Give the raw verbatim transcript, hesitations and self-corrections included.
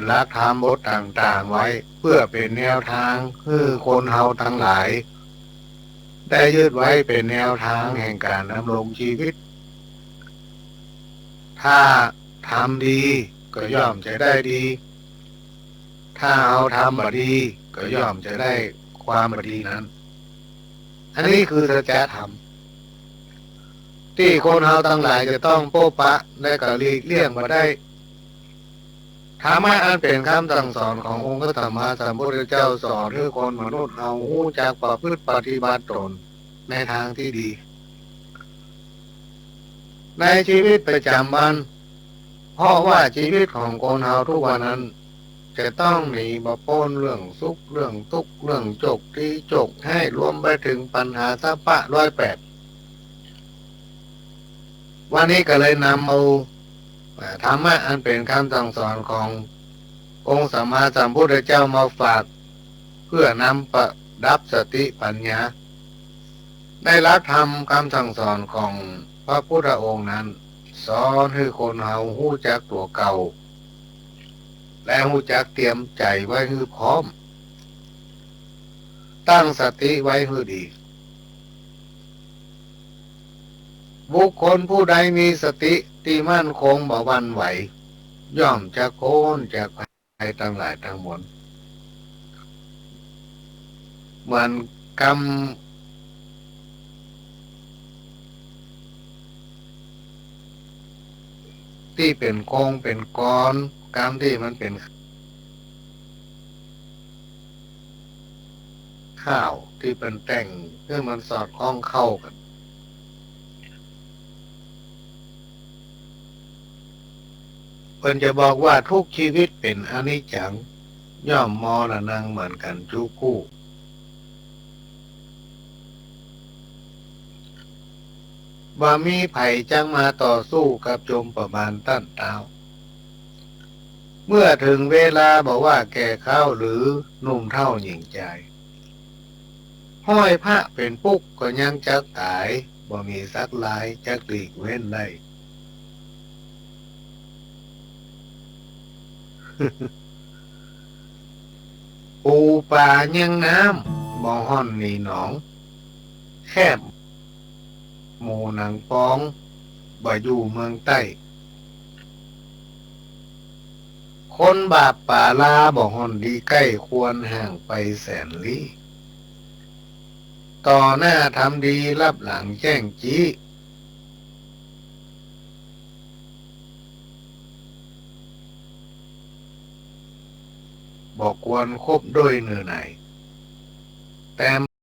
หลักธรรมบทต่างๆ ไว้ เปื้อเป๋นแนวตางหื้อคนเฮาตังหลาย ได้ยึดไว้เป๋นแนวตางแห่งก๋านดำรงจีวิต ถ้าทำดีก็ย่อมจะได้ดี ถ้าเฮาทำบ่ดีก็ย่อมจะได้ความบ่ดีนั้น อันนี้คือสัจธรรม ตี้คนเฮาตังหลายจะต้องปบปะ และก็หลีกเลี่ยงบ่ได้ ธรรมะอันเป๋นกำสั่งสอนขององค์พระสัมมาสัมพุทธเจ้า สอนหื้อคนมนุษย์เฮาฮู้จักประพฤติปฏิบัติต๋นในตางตี้ดี ในจีวิตประจ๋ำวัน เพราะว่าจีวิตของคนเฮากู้วันนั้น จะต้องหนีบ่ป๊นเรื่องสุข เรื่องตุ๊กข์ เรื่องโจคดีโจคฮ้าย รวมไปเถิงปัญหาสรรพะร้อยแปด วันนี้ก็เลยนำเอา เอ่อ ธรรมะอันเป๋นกำสั่งสอนขององค์สัมมาสัมพุทธเจ้ามาฝาก เปื้อนำประดับสติปัญญา ในหลักธรรมกำสั่งสอนของพระพุทธองค์นั้น สอนหื้อคนเฮาฮู้จักตั๋วเก่า และฮู้จักเตรียมใจ๋ไว้หื้อพร้อม ตั้งสติไว้หื้อดี บุคคลผู้ใดมีสติตี้มั่นคงบ่หวั่นไหว ย่อมจะป๊นจากภัยตังหลายตังมวล เหมือนกำตี้เป๋นโครงเป๋นก้อน กำตี้มันเป๋น ข้าวตี้เปิ้นแต่งหื้อมันสอดคล้องเข้ากั๋น เปิ้นจะบอกว่าทุกจีวิตเป๋นอนิจจัง ย่อมมรณังเหมือนกั๋นจุกคู่ บ่มีใผจักมาต่อสู้กับจมปบาลต้านต๊าว เมื่อเถิงเวลาบ่ว่าแก่เฒ่าหรือหนุ่มเฒ่าหญิงจาย ห้อยพระเป๋นปุ๊กก็ยังจักต๋าย บ่มีสักลายจักหลีกเว้นได้ ปู๋ป๋ายังน้ำ บ่ฮ่อนหนีหนอง แคบหมู่หนังปอง บ่อยู่เมืองใต้ คนบาปป๋าลา บ่ฮ่อนดีใก้ ควรห่างไปแสนลี้ ต่อหน้าทำดี ลับหลังแจ้งจี๊ บ่ควรคบด้วยเน่อหน่าย แต่